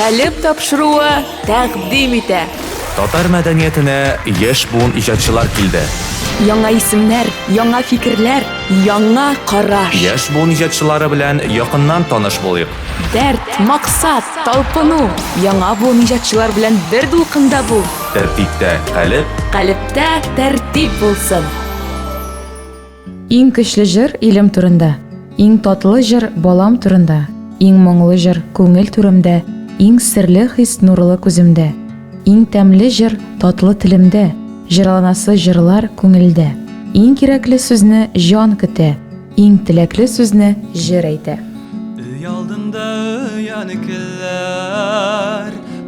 Калеб тапшыруы тәкъдим итә. Татар мәдәниятенә яшь буын иҗатчылар килде. Яңа исемнәр, яңа фикерләр, яңа караш. Яшь буын иҗатчылары белән якыннан таныш булыйк. Дәрт, максат, талпыну. Яңа буын иҗатчылар белән бер дулкында бул. Тәртиптә калеб. Калебтә тәртип булсын. Иң көчле җыр илем турында, Иң татлы җыр балам турында, Иң моңлы җыр күңел түремдә, Иң серле хис нурлы күземдә, Иң тәмле җыр татлы телемдә, Җырланасы җырлар күңелдә. Иң кирәкле сүзне җан көтә, Иң теләкле сүзне җыр әйтә. Өй алдында өянкеләр,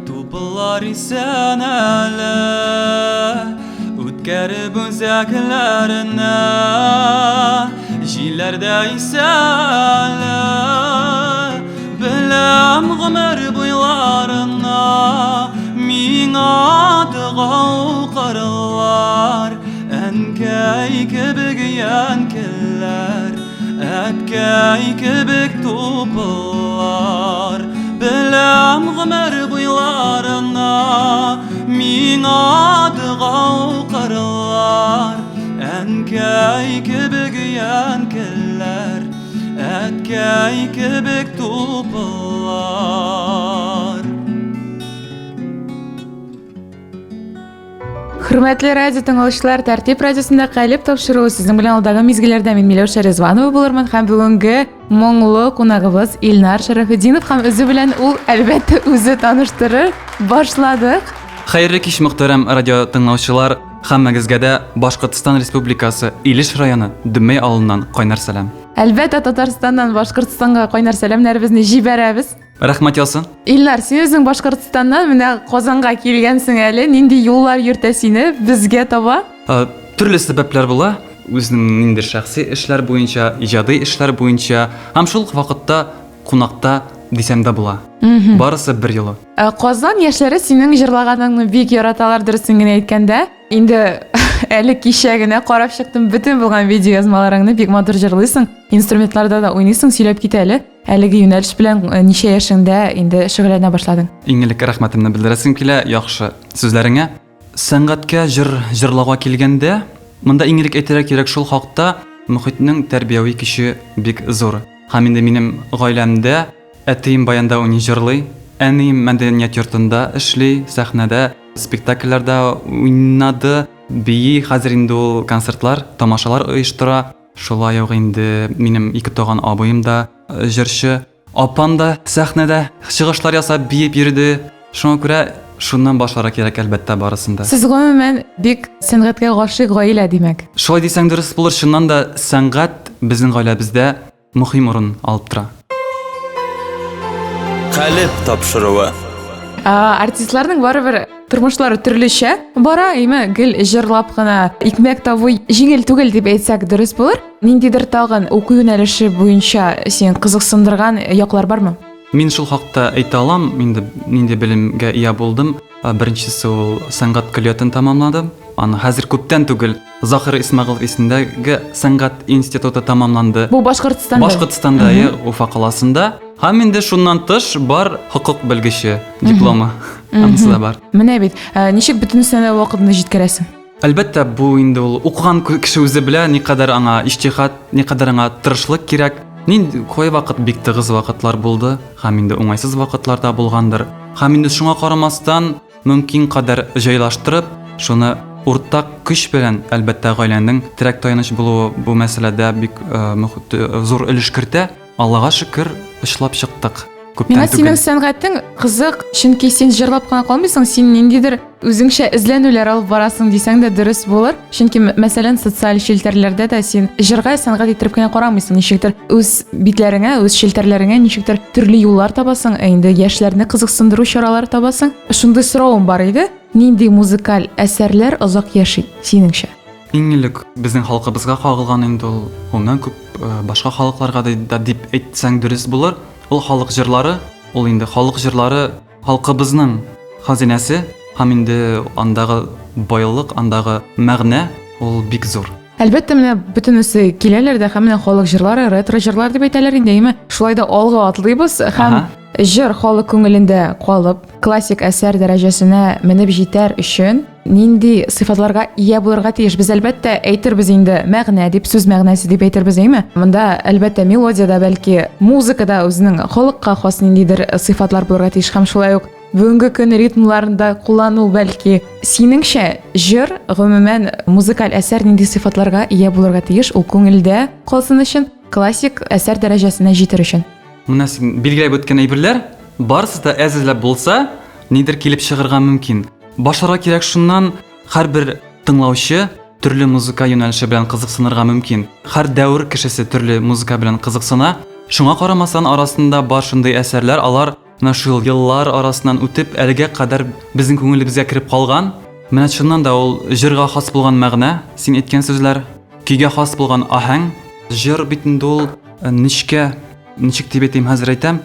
Тупыллар исән әле. Үткәреп үзәкләренә Җилләрдә исә әле. Беләм гомер буйларына Миңа дога укырлар Әнкәй кебек янкеләр Әткәй кебек тупыллар Беләм гомер буйларына Миңа дога укырлар Әнкәй кебек янкеләр Әткәй кебек тупыллар. Хөрмәтле радио тыңлаучылар, Тәртип радиосында Калеб тапшыруы сезнең белән алдагы мизгелләрдә мин Миләүшә Резванова булырмын һәм бүгенге моңлы кунагыбыз Илнар Шәрәфетдинов һәм үзе белән ул әлбәттә үзе таныштырыр. Башладык. Хәерле кич, мөхтәрәм радио тыңлаучылар. Һәммәгезгә дә Башкортстан Республикасы Илеш районы Дөмәй авылыннан кайнар сәлам. Әлбәттә, Татарстаннан Башкортстанга кайнар сәламнәребезне җибәрәбез. Рәхмәт яусын. Илнар, син үзең Башкортстаннан менә Казанга килгәнсең әле. Нинди юллар йөртә сине безгә таба? Э, төрле сәбәпләр була. Үзенең ниндидер шәхси эшләр буенча, иҗади эшләр буенча һәм шул ук вакытта кунакта дисәм дә була. Барысы бер юлы. Э, Казан яшьләре синең җырлаганыңны бик яраталар, дөресен генә әйткәндә. Инде әле кичә генә карап чыктым бөтен булган видеоязмаларыңны, бик матур җырлыйсың, инструментларда да уйныйсың, сөйләп кит әле. Әлеге юнәлеш белән э, ничә яшеңдә инде шөгыльләнә башладың? Иң элек рәхмәтемне белдерәсем килә яхшы сүзләреңә. Сәнгатькә җыр җырлауга килгәндә, монда иң элек әйтергә кирәк шул хакта, мохитнең тәрбияви көче бик зур. Һәм инде минем гаиләмдә әтием баянда уйный җырлый, әнием мәдәният йортында эшли, сәхнәдә спектакльләрдә уйнады, бии, хәзер инде ул концертлар, тамашалар оештыра. Шулай ук инде минем икетуган абыем да җырчы. Апам да сәхнәдә чыгышлар ясап биеп йөрде. Шуңа күрә шуннан башларга кирәк, әлбәттә, барысын да. Сез гомумән бик сәнгатькә гашыйк гаилә, димәк. Шулай дисәң дөрес булыр, чыннан да сәнгать безнең гаиләбездә мөһим урын алып тора. Калеб тапшыруы. Артистларның барыбер тормышлары төрлечә бара, әйме, гел җырлап кына икмәк табу җиңел түгел дип әйтсәк дөрес булыр. Ниндидер тагын уку юнәлеше буенча син кызыксындырган яклар бармы? Мин шул хакта әйтә алам, инде нинди белемгә ия булдым. Беренчесе ул сәнгать көллиятен тәмамладым. Аны хәзер күптән түгел Захир Исмәгылов исемендәге сәнгать институты тәмамланды. Бу Башкортстанда. Башкортстанда, е, Уфа каласында. Һәм инде шуннан тыш бар хокук белгече дипломы. Анысы да бар. Менә бит, э, ничек бөтенесенә дә вакытны җиткерәсең? Әлбәттә, бу инде ул укыган кеше үзе белә, никадәр аңа иҗтихад, никадәр аңа тырышлык кирәк. Нинди кайвакыт бик тыгыз вакытлар булды, һәм инде уңайсыз вакытлар да булгандыр. Һәм инде шуңа карамастан, Мөмкин кадәр җайлаштырып, шуны уртак көч белән, әлбәттә, гаиләнең терәк-таяныч булуы бу мәсьәләдә бик зур өлеш кертә. Аллага шөкер, очлап чыктык. Күптән Миңа синең сәнгатең кызык, чөнки син җырлап кына калмыйсың, син ниндидер үзеңчә эзләнүләр алып барасың дисәң дә дөрес булыр. Чөнки, мәсәлән, социаль челтәрләрдә дә син җырга сәнгать иттереп кенә карамыйсың, ничектер үз битләреңә, үз челтәрләреңә ничектер төрле юллар табасың, ә инде яшьләрне кызыксындыру чаралары табасың. Шундый соравым бар иде. Нинди музыкаль әсәрләр озак яши, синеңчә? Иң элек безнең халкыбызга кагылган инде ул, гомумән күп э, башка халыкларга да дип әйтсәң дөрес булыр. Ул халык җырлары, ул инде халык җырлары Халкыбызның хазинәсе һәм инде андагы байлык, андагы мәгънә ул бик зур. Әлбәттә, менә бөтенесе киләләр дә һәм менә халык җырлары, ретро җырлар дип әйтәләр инде, әйеме? Шулай да алга атлыйбыз һәм Ага. Җыр халык күңелендә калып, классик әсәр дәрәҗәсенә менеп җитәр өчен нинди сыйфатларга ия булырга тиеш? Без әлбәттә әйтербез инде мәгънә дип, сүз мәгънәсе дип әйтербез, әйме? Монда әлбәттә мелодия дә, бәлки музыка да үзенең халыкка хас ниндидер сыйфатлар булырга тиеш һәм шулай ук бүгенге көн ритмларында куллану бәлки. Синеңчә, җыр, гомумән, музыкаль әсәр нинди сыйфатларга ия булырга тиеш, ул күңелдә калсын өчен, классик әсәр дәрәҗәсенә җитер өчен? Менә син билгеләп үткән әйберләр барысы да әз-әзләп булса, нидер килеп чыгарга мөмкин. Башларга кирәк шуннан, һәрбер тыңлаучы төрле музыка юнәлеше белән кызыксынырга мөмкин. Һәр дәвер кешесе төрле музыка белән кызыксына. Шуңа карамастан, арасында бар шундый әсәрләр, алар менә шул еллар арасыннан үтеп, әлегә кадәр безнең күңелебезгә кереп калган. Менә чыннан да ул җырга хас булган мәгънә, син әйткән сүзләр, көйгә хас булган аһәң. Җыр бит инде ул нечкә, ничек дип әйтим, хәзер әйтәм.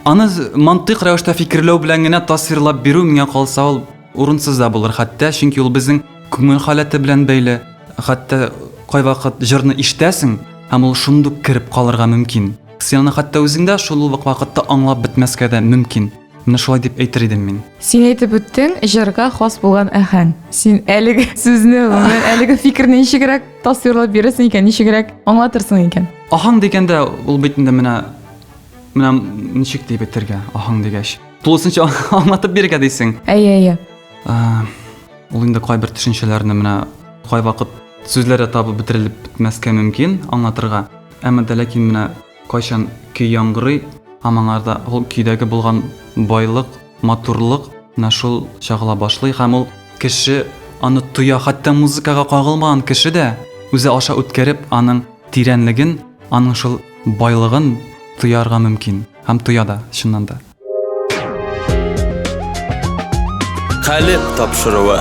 Аны мантыйк рәвештә фикерләү белән генә тасвирлап бирү миңа калса ул урынсыз да булыр хәтта, чөнки ул безнең күңел халәте белән бәйле. Хәтта кайвакыт җырны ишетәсең һәм ул шундук кереп калырга мөмкин. Син аны хәтта үзең дә шул ук вакытта аңлап бетмәскә дә мөмкин. Менә шулай дип әйтер идем мин. Син әйтеп үттең, җырга хас булган әһәң. Син әлеге сүзне, гомумән, әлеге фикерне ничегрәк тасвирлап бирерсең икән, ничегрәк аңлатырсың икән? Аһаң дигәндә, ул бит инде менә менә ничек дип әйтергә, аһаң дигәч. Тулысынча аңлатып бирергә дисең. Әйе, әйе. Ул инде кайбер төшенчәләрне менә кайвакыт сүзләр дә табып бетерелеп бетмәскә мөмкин аңлатырга. Әмма дә ләкин менә кайчан көй яңгырый, һәм аңарда ул көйдәге булган байлык, матурлык менә шул чагыла башлый һәм ул кеше аны тоя, хәтта музыкага кагылмаган кеше дә үзе аша үткәреп, аның тирәнлеген, аның шул байлыгын тоярга мөмкин һәм тоя да, чыннан да. Калеб тапшыруы.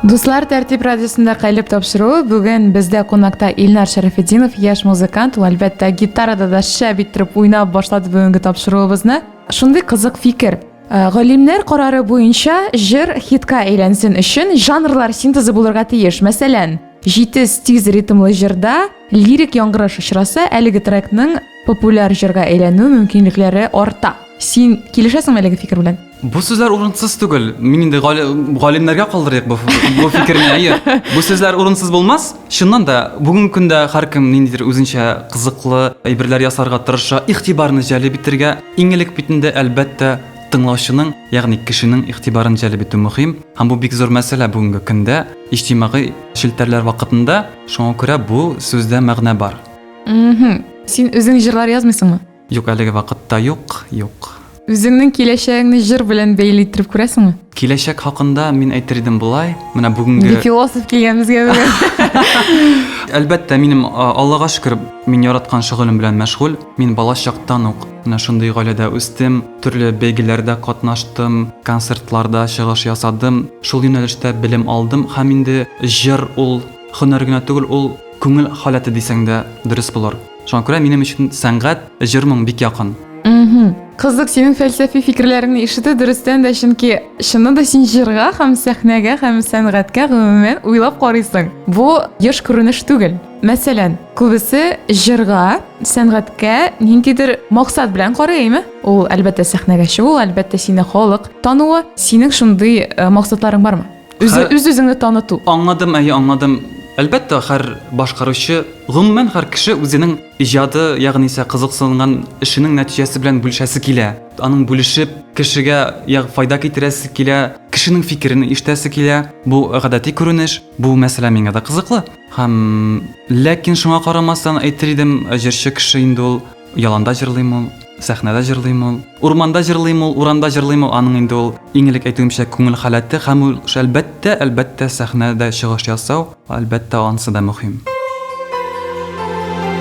Дуслар, Тәртип радиосында Калеб тапшыруы. Бүген бездә кунакта Илнар Шәрәфетдинов, яшь музыкант. Ул, әлбәттә, гитарада да шәп иттереп уйнап башлады бүгенге тапшыруыбызны. Шундый кызык фикер. Э, галимнәр карары буенча җыр хитка әйләнсен өчен жанрлар синтезы булырга тиеш. Мәсәлән, җитез, тиз ритмлы җырда лирик яңгыраш очраса, әлеге трекның популяр җырга әйләнү мөмкинлекләре арта. Син килешәсеңме әлеге фикер белән? Бу сүзләр урынсыз түгел. Мин инде галимнәргә калдырыйк бу, бу фикерне. Әйе. Бу сүзләр урынсыз булмас. Чыннан да, бүгенге көндә һәркем ниндидер үзенчә кызыклы әйберләр ясарга тырыша, игътибарны җәлеп итәргә. Иң элек бит инде, әлбәттә, тыңлаучының, ягъни кешенең игътибарын җәлеп итү мөһим. Һәм бу бик зур мәсьәлә бүгенге көндә, иҗтимагый челтәрләр вакытында. Шуңа күрә бу сүздә мәгънә бар. Мхм. Син үзең җырлар язмыйсыңмы? Юк, әлеге вакытта юк, юк. Үзеңнең киләчәгеңне җыр белән бәйле иттереп күрәсеңме? Киләчәк хакында мин әйтер идем болай. Менә бүгенге Нинди философ килгән безгә бүген. Әлбәттә, минем Аллага шөкер, мин яраткан шөгылем белән мәшгуль. Мин бала чактан ук менә шундый гаиләдә үстем, төрле бәйгеләрдә катнаштым, концертларда чыгыш ясадым, шул юнәлештә белем алдым һәм инде җыр ул һөнәр генә түгел, ул күңел халәте дисәң дә дөрес булыр. Шуңа күрә минем өчен сәнгать, җыр-моң бик якын. Мхм. Кызык синең фәлсәфи фикерләреңне ишетү, дөрестән дә, чөнки чыннан да син җырга һәм сәхнәгә һәм сәнгатькә гомумән уйлап карыйсың. Бу еш күренеш түгел. Мәсәлән, күбесе җырга, сәнгатькә ниндидер максат белән карый, әйме? Ул, әлбәттә, сәхнәгә чыгу, әлбәттә, сине халык тануы. Синең шундый э, максатларың бармы? Үзе, үз-үзеңне таныту. Аңладым, әйе, аңладым. Әлбәттә, һәр башкаручы, гомумән һәр кеше үзенең иҗады, ягъни исә кызыксынган эшенең нәтиҗәсе белән бүлешәсе килә. Аның бүлешеп, кешегә ягъ файда китерәсе килә, кешенең фикерен ишетәсе килә. Бу гадәти күренеш, бу мәсьәлә миңа да кызыклы. Һәм ләкин шуңа карамастан әйтер идем, җырчы кеше инде ул Яланда җырлыйм ул, сәхнәдә җырлыйм ул, урманда җырлыйм ул, урамда җырлыйм ул, аның инде ул иң элек әйтүемчә күңел халәте һәм ул әлбәттә, әлбәттә сәхнәдә чыгыш ясау, әлбәттә анысы да мөһим.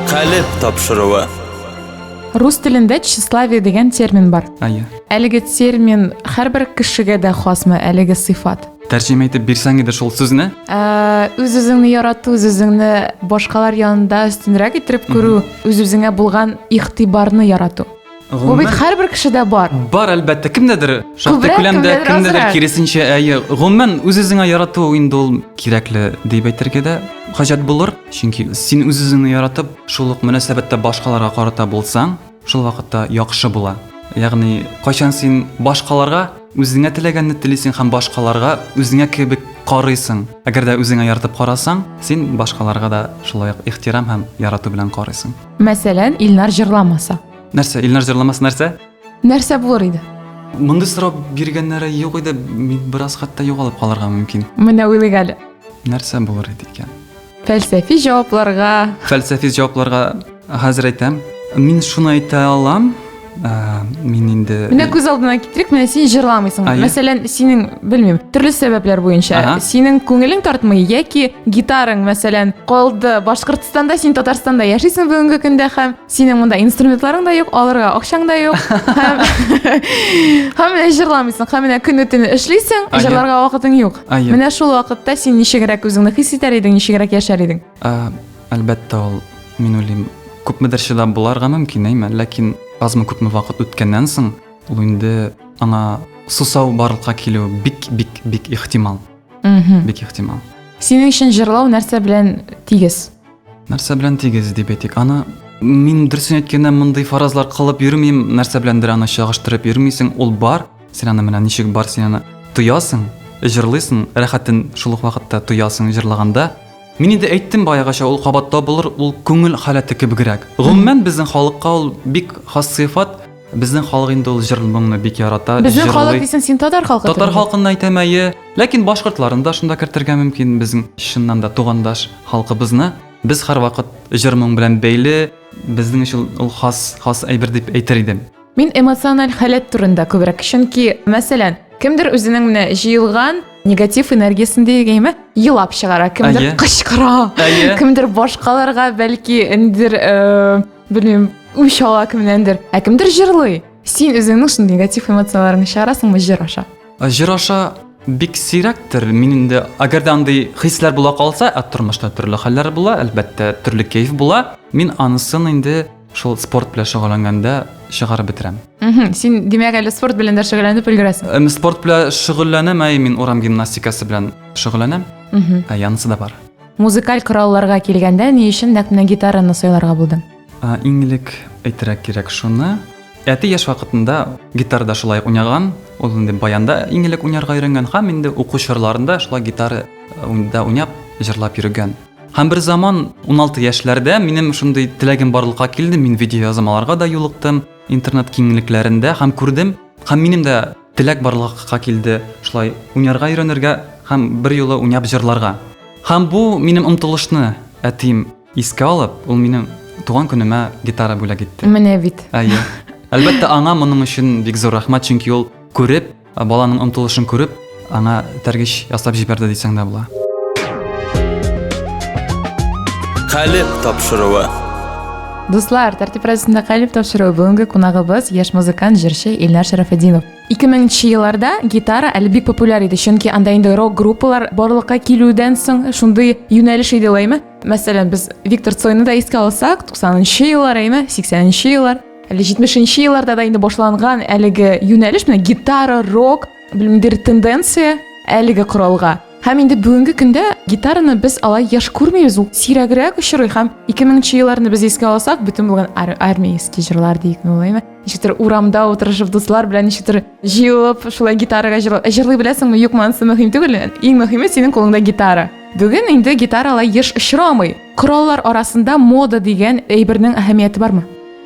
Калеб тапшыруы. Рус телендә тщеславие дигән термин бар. Әйе. Әлеге термин һәрбер кешегә дә хасмы, әлеге сыйфат? Тәрҗемә итеп бирсәң иде шул сүзне. Ә, үз-үзеңне ярату, үз-үзеңне башкалар янында өстенрәк иттереп күрү, үз-үзеңә булган игътибарны ярату. Бу бит һәрбер кешедә бар. Бар, әлбәттә, кемдәдер шактый күләмдә, кемдәдер киресенчә, әйе. Гомумән, үз-үзеңә ярату инде ул кирәкле дип әйтергә дә хаҗәт булыр. Чөнки син үз-үзеңне яратып, шул ук мөнәсәбәттә башкаларга карата булсаң, шул вакытта яхшы була. Ягъни, кайчан син башкаларга үзеңә теләгәнне телисең һәм башкаларга үзеңә кебек карыйсың. Әгәр дә үзеңә яратып карасаң, син башкаларга да шулай ук ихтирам һәм ярату белән карыйсың. Мәсәлән, Илнар җырламаса. Нәрсә, Илнар җырламаса нәрсә? Нәрсә булыр иде? Мондый сорау биргәннәре юк иде, мин бераз хәтта югалып калырга мөмкин. Менә уйлыйк әле. Нәрсә булыр иде икән? Фәлсәфи җавапларга. Фәлсәфи җавапларга хәзер әйтәм. Мин шуны әйтә алам. Ә, мин инде Менә күз алдына китерик, менә син җырламыйсың. Мәсәлән, синең, белмим, төрле сәбәпләр буенча Ага. синең күңелең тартмый яки гитараң, мәсәлән, калды Башкортстанда, син Татарстанда яшисең бүгенге көндә һәм синең монда инструментларың да юк, алырга акчаң да юк. Һәм һәм менә җырламыйсың, һәм менә көне-төне эшлисең, җырларга вакытың юк. Әйе. Менә шул вакытта син ничегрәк үзеңне хис итәр идең, ничегрәк яшәр идең? Ә, әлбәттә, ул, мин уйлыйм, күпмедер чыдап буларга мөмкин, әйме? Ләкин азмы-күпме вакыт үткәннән соң, ул инде аңа сусау барлыкка килү бик, бик, бик ихтимал. Бик ихтимал. Синең өчен җырлау нәрсә белән тигез? Нәрсә белән тигез дип әйтик? Аны мин дөресен әйткәндә мондый фаразлар кылып йөрмим, нәрсә беләндер аны чагыштырып йөрмисең, ул бар. Син аны менә ничек бар, син аны тоясың, җырлыйсың, рәхәтен шул ук вакытта тоясың җырлаганда. Мин инде әйттем баягыча, ул кабатлау булыр, ул күңел халәте кебегрәк. Гомумән, безнең халыкка ул бик хас сыйфат. Безнең халык инде ул җыр моңны бик ярата, Безнең халык дисең, син татар халкы. Татар халкын әйтәм, әйе. Ләкин башкортларын да шунда кертергә мөмкин, безнең чыннан да тугандаш халкыбызны. Без һәрвакыт җыр моң белән бәйле, безнең өчен ул хас, хас әйбер дип әйтер идем. Мин эмоциональ халәт турында күбрәк, чөнки, мәсәлән, кемдер үзенең менә җыелган негатив энергиясен дигәйме, елап чыгара, кемдер кычкыра, кемдер башкаларга бәлки ниндидер, э, белмим, үч ала кемнәндер, ә кемдер җырлый. Син үзеңнең шундый негатив эмоцияләреңне чыгарасыңмы җыр аша? Җыр аша бик сирәктер. Мин инде, әгәр дә андый хисләр була калса, ә тормышта төрле хәлләр була, әлбәттә, төрле кәеф була, мин анысын инде Шул спорт белән шөгыльләнгәндә чыгарып бетерәм. Син, димәк, әле спорт белән дә шөгыльләнеп өлгерәсең. Эм, спорт белән шөгыльләнәм, әй, мин урам гимнастикасы белән шөгыльләнәм. Ә янысы да бар. Музыкаль коралларга килгәндә, ни өчен нәкъ менә гитараны сайларга булдың? Иң элек әйтергә кирәк шуны. Әти яшь вакытында гитарада шулай ук уйнаган. Ул инде баянда иң элек уйнарга өйрәнгән һәм инде уку чорларында шулай гитарада уйнап, җырлап йөргән. Һәм бер заман 16 яшьләрдә минем шундый теләгем барлыкка килде, мин видеоязмаларга да юлыктым интернет киңлекләрендә һәм күрдем, һәм минем дә теләк барлыкка килде шулай уйнарга өйрәнергә һәм бер юлы уйнап җырларга. Һәм бу минем омтылышны әтием искә алып, ул минем туган көнемә гитара бүләк итте. Менә бит. Әйе. Әлбәттә, аңа моның өчен бик зур рәхмәт, чөнки ул күреп, Ә баланың омтылышын күреп, аңа этәргеч ясап җибәрде дисәң дә була. Калеб тапшыруы. Дуслар, Тәртип радиосында Калеб тапшыруы. Бүгенге кунагыбыз яшь музыкант, җырчы Илнар Шәрәфетдинов. 2000 елларда гитара әле бик популяр иде, чөнки анда инде рок-группалар барлыкка килүдән соң шундый юнәлеш иде ул, әйме? Мәсәлән, без Виктор Цойны да искә алсак, 90 еллар, әйме, 80 еллар. Әле 70 елларда да инде башланган әлеге юнәлеш, менә гитара, рок, белмидер тенденция әлеге коралга. Һәм инде бүгенге көндә гитараны без алай еш күрмибез, ул сирәгрәк очрый һәм 2000 елларны без искә алсак, бөтен булган ар армейский җырлар диекме улаймы? Ничектер урамда утырышып дуслар белән ничектер җыелып шулай гитарага җырлап. Ә җырлый беләсеңме, юкмы, анысы мөһим түгел. Иң мөһиме синең кулыңда гитара. Бүген инде гитара алай еш очрамый. Кораллар арасында мода дигән әйбернең әһәмияте бармы?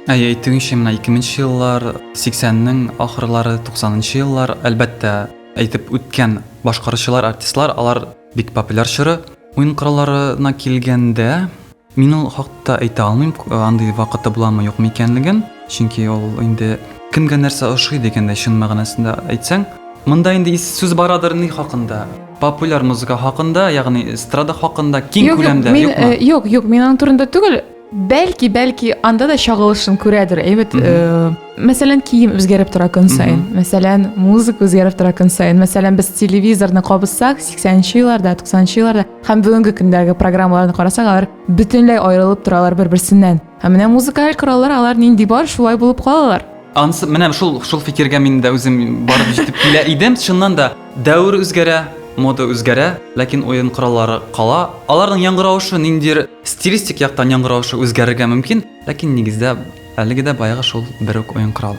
Әйе, әйтүенчә, менә 2000 еллар, 80-нең ахырлары, 90 еллар, әлбәттә, әйтеп үткән башкаручылар, артистлар, алар бик популяр чоры. Уен коралларына килгәндә, мин ул хакта әйтә алмыйм, андый вакыты буламы, юкмы икәнлеген, чөнки ул инде кемгә нәрсә ошый дигәндә чын мәгънәсендә әйтсәң, монда инде сүз барадыр ни хакында? Популяр музыка хакында, ягъни эстрада хакында киң күләмдә, юкмы? Юк, юк, мин аның турында түгел. Бәлки, бәлки анда да чагылышын күрәдер. Әйбәт, э, мәсәлән, кием үзгәреп тора көн саен. Мәсәлән, музыка үзгәреп тора көн саен. Мәсәлән, без телевизорны кабызсак, 80 елларда, 90 елларда һәм бүгенге көндәге программаларны карасак, алар бөтенләй аерылып торалар бер-берсеннән. Һәм менә музыкаль кораллар алар нинди бар, шулай булып калалар. Ансы менә шул шул фикергә мин дә үзем барып җитеп килә идем. Чыннан да дәвер үзгәрә, мода үзгәрә, ләкин уен кораллары кала. Аларның яңгыравышы ниндидер Стилистик яктан яңгыравышы үзгәрергә мөмкин, ләкин нигездә әлеге дә баягы шул бер үк уен коралы.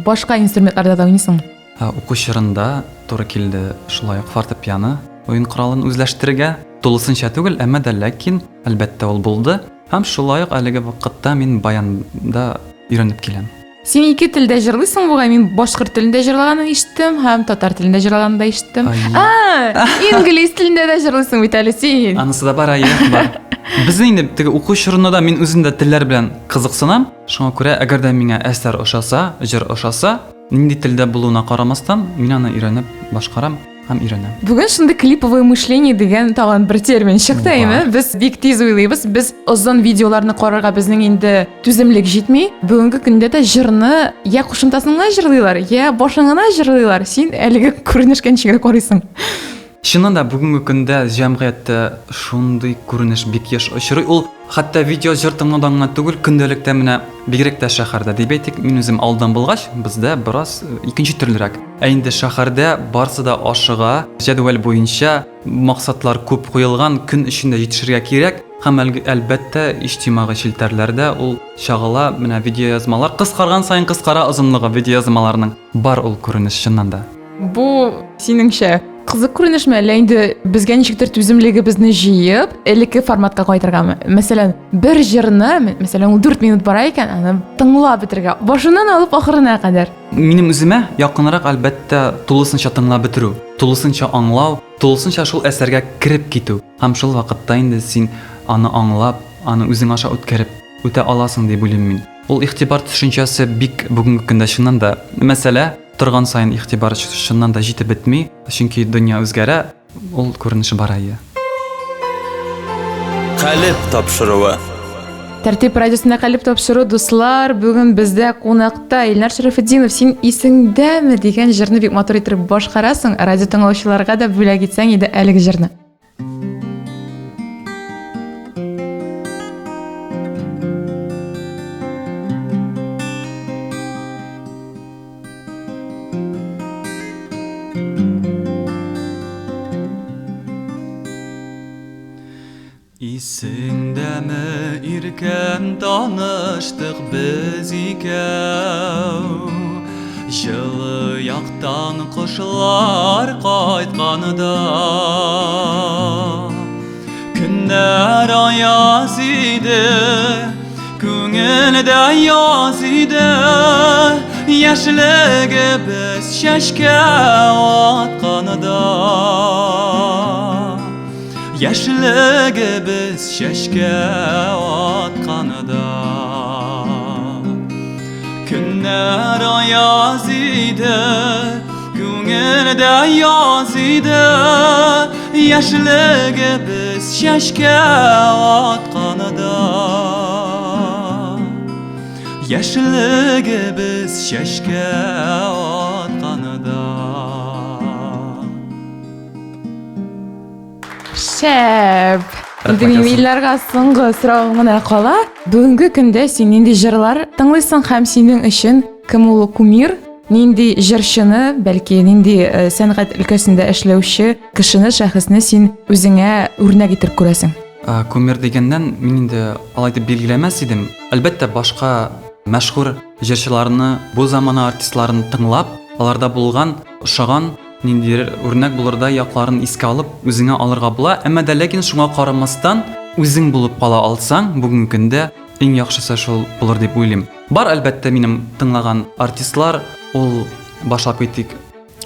Башка инструментларда да уйныйсың? Уку чорында туры килде шулай ук фортепиано уен коралын үзләштерергә. Тулысынча түгел, әмма дә ләкин, әлбәттә, ул булды. Һәм шулай ук әлеге вакытта мин баянда өйрәнеп киләм. Син ике телдә җырлыйсың бугай, мин башкорт телендә җырлаганын ишеттем һәм татар телендә җырлаганын да ишеттем. А, инглиз телендә дә җырлыйсың бит әле син. Анысы да бар, әйе, бар. Безнең инде теге уку чорында да мин үзем дә телләр белән кызыксынам. Шуңа күрә, әгәр дә миңа әсәр ошаса, җыр ошаса, нинди телдә булуына карамастан, мин аны өйрәнеп башкарам һәм өйрәнәм. Бүген шундый клиповое мышление дигән тагын бер термин чыкты, әйме? Без бик тиз уйлыйбыз. Без озын видеоларны карарга безнең инде түземлек җитми. Бүгенге көндә дә җырны я кушымтасын гына җырлыйлар, я башын гына җырлыйлар. Син әлеге күренешкә ничегрәк карыйсың? Чыннан да, бүгенге көндә җәмгыятьтә шундый күренеш бик еш очрый. Ул хәтта видео җыр тыңлаудан гына түгел, көндәлектә менә бигрәк тә шәһәрдә дип әйтик, мин үзем авылдан булгач, бездә бераз э, икенче төрлерәк. Ә инде шәһәрдә барсы да ашыга, җәдвәл буенча максатлар күп куелган, көн эчендә җитешергә кирәк. Һәм әлбәттә, иҗтимагый челтәрләрдә ул чагыла, менә видеоязмалар кыскарган саен кыскара озынлыгы видеоязмаларның. Бар ул күренеш чыннан да. Бу синеңчә кызык күренешме, әллә инде безгә ничектер түземлегебезне җыеп, элекке форматка кайтыргамы? Мәсәлән, бер җырны, мәсәлән, ул 4 минут бара икән, аны тыңлап бетерергә, башыннан алып ахырына кадәр. Минем үземә якынрак, әлбәттә, тулысынча тыңлап бетерү, тулысынча аңлау, тулысынча шул әсәргә кереп китү. Һәм шул вакытта инде син аны аңлап, аны үзең аша үткәреп үтә аласың дип уйлыйм мин. Ул игътибар төшенчәсе бик бүгенге көндә чыннан да мәсьәлә. Торган саен игътибар чыннан да җитеп бетми, чөнки дөнья үзгәрә, ул күренеш бар әйе. Калеб тапшыруы. Тәртип радиосында Калеб тапшыру, дуслар, бүген бездә кунакта Илнар Шәрәфетдинов. Син исеңдәме дигән җырны бик матур итеп башкарасың. Радио тыңлаучыларга да бүләк итсәң иде әлеге җырны. Исеңдәме, иркәм, таныштык без икәү. Җылы яктан кошлар кайтканда. Көннәр аяз иде, күңелдә яз иде. Яшьлегебез чәчкә атканда. Яшьлегебез чәчкә атканда. Көннәр аяз иде, күңелдә яз иде. Яшьлегебез чәчкә атканда. Яшьлегебез чәчкә атканда. Шәп! Инде минем Илнарга соңгы сорауым гына кала. Бүгенге көндә син нинди җырлар тыңлыйсың һәм синең өчен кем ул кумир? Нинди җырчыны, бәлки нинди э, сәнгать өлкәсендә эшләүче кешене, шәхесне син үзеңә үрнәк итеп күрәсең? Кумир дигәннән, мин инде алай дип билгеләмәс идем. Әлбәттә, башка мәшһүр җырчыларны, бу замана артистларын тыңлап, аларда булган, ошаган Ниндидер үрнәк булырдай якларын искә алып, үзеңә алырга була, әмма дә ләкин шуңа карамастан, үзең булып кала алсаң, бүгенге көндә иң яхшысы шул булыр дип уйлыйм. Бар, әлбәттә, минем тыңлаган артистлар, ул башлап китик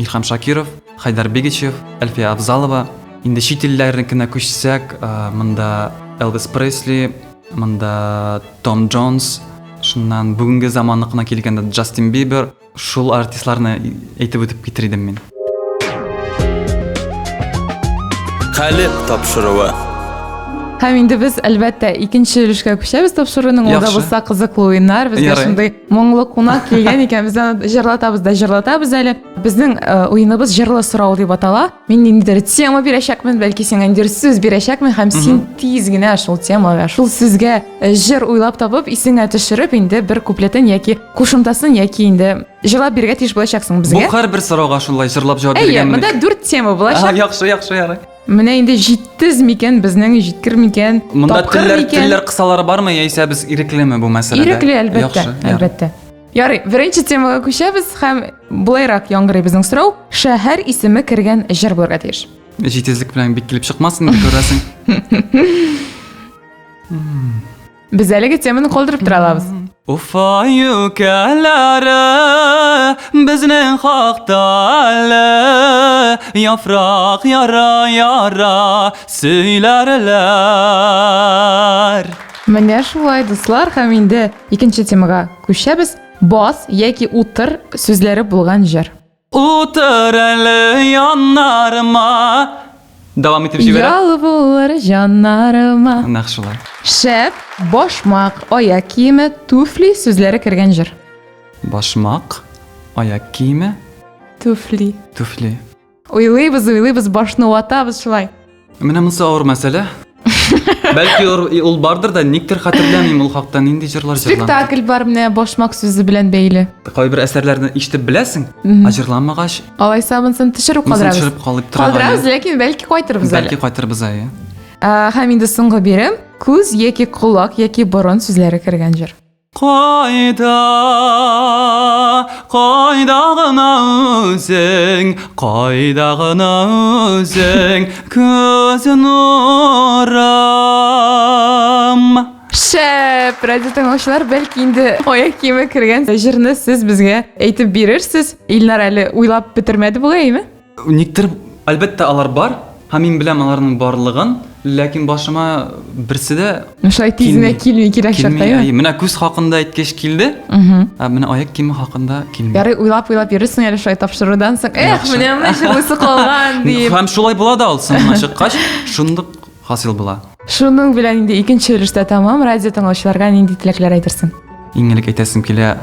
Илһам Шакиров, Хайдар Бигичев, Әлфия Абзалова. Инде чит илләрнекенә күчсәк, монда Элвис Пресли, монда Том Джонс, шуннан бүгенге заманныкына килгәндә Джастин Бибер, Шул артистларны әйтеп үтеп китер идем мин. Калеб тапшыруы. Һәм инде без, әлбәттә, икенче өлешкә күчәбез тапшыруның. Ул да булса кызыклы уеннар. Безгә шундый моңлы кунак килгән икән, без аны җырлатабыз да җырлатабыз әле. Безнең э, уеныбыз җырлы сорау дип атала. Мин ниндидер тема бирәчәкмен, бәлки сиңа ниндидер сүз бирәчәкмен һәм син тиз генә шул темага, шул сүзгә э, җыр уйлап табып, исеңә төшереп, инде бер куплетын яки кушымтасын яки инде җырлап бирергә тиеш булачаксың безгә. Бу һәрбер сорауга шулай җырлап җавап бирергә. Әйе, монда дүрт тема булачак. Яхшы, яхшы, ярый. Менә инде җиттез микән безнең, җиткер микән, Монда телләр, телләр кысалары бармы, яисә без иреклеме бу мәсьәләдә? Ирекле, әлбәттә, әлбәттә. Ярый, беренче темага күчәбез һәм болайрак яңгырый безнең сорау. Шәһәр исеме кергән җыр булырга тиеш. Җитезлек белән бик килеп чыкмасын инде күрәсең. Без әлеге теманы калдырып тора алабыз. Уфа юкәләре безнең хакта әле яфрак яра яра сөйләрләр. Менә шулай, дуслар, һәм инде икенче темага күчәбез. Бас яки утыр сүзләре булган җыр. Утыр әле яннарыма. Дәвам итеп җибәрә. Ял булыр җаннарыма. Нәкъ шулай. Шәп, башмак, аяк киеме, туфли сүзләре кергән җыр. Башмак, аяк киеме, Туфли. туфли. Уйлыйбыз, уйлыйбыз, башны ватабыз шулай. Менә монысы авыр мәсьәлә. Бәлки ул бардыр да, никтер хәтерләмим ул хакта нинди җырлар җырланды. Спектакль бар менә башмак сүзе белән бәйле. Кайбер әсәрләрне ишетеп беләсең, ә җырламагач, Алайса монысын төшереп монысын калдырабыз. төшереп калып тора. Калдырабыз, ләкин бәлки кайтырбыз әле. Бәлки кайтырбыз әле. Һәм инде соңгы бирем, күз яки колак яки борын сүзләре кергән җыр. Кайда, кайда гына үзең, кайда гына үзең, күз нурым. Шәп! Радио тыңлаучылар, бәлки инде аяк киеме кергән җырны сез безгә әйтеп бирерсез. Илнар әле уйлап бетермәде бугай, әйме? Никтер, әлбәттә, алар бар, һәм мин беләм аларның барлыгын, ләкин башыма берсе дә Шулай тиз генә килми кирәк килми. чакта, әйме? Әйе, менә күз хакында әйткәч килде, ә менә аяк киеме хакында килми. Ярый, уйлап-уйлап йөрерсең әле шулай тапшырудан соң. Эх, Яхшы. менә менә җырлыйсы калган дип. Һәм шулай була да ул соңына чыккач, шундук хасил була. Шуның белән инде икенче өлештә тәмам. Радио тыңлаучыларга нинди теләкләр әйтерсең? Иң элек әйтәсем килә,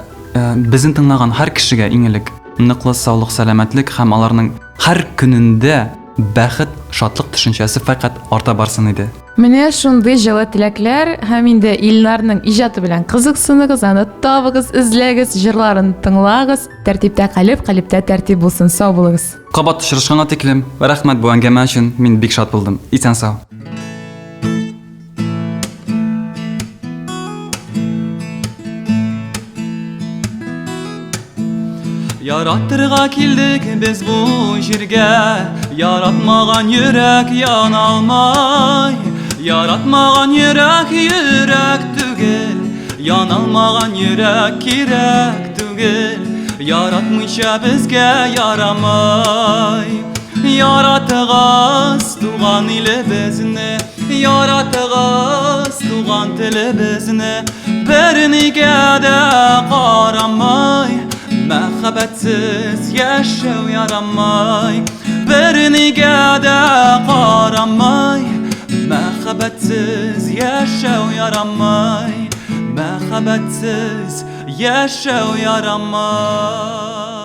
безне тыңлаган һәр кешегә иң элек ныклы саулык, сәламәтлек һәм аларның һәр көнендә бәхет, шатлык төшенчәсе фәкать арта барсын иде. Менә шундый җылы теләкләр һәм инде Илнарның иҗаты белән кызыксыныгыз, аны табыгыз, эзләгез, җырларын тыңлагыз. Тәртиптә калеп, калептә тәртип булсын. Сау булыгыз. Кабат очрашканга тиклем, рәхмәт бу әңгәмә өчен, мин бик шат булдым. Исән сау. Яратырга килдек без бу җиргә, яратмаган йөрәк яна алмай. Яратмаган йөрәк йөрәк түгел, яналмаган йөрәк кирәк түгел. Яратмыйча безгә ярамай. Яратыгыз туган илебезне, яратыгыз туган телебезне. Бернигә дә карамай, мәхәббәтсез яшәү ярамай. Бернигә дә карамай, мәхәббәтсез яшәү ярамай. Мәхәббәтсез яшәү ярамай.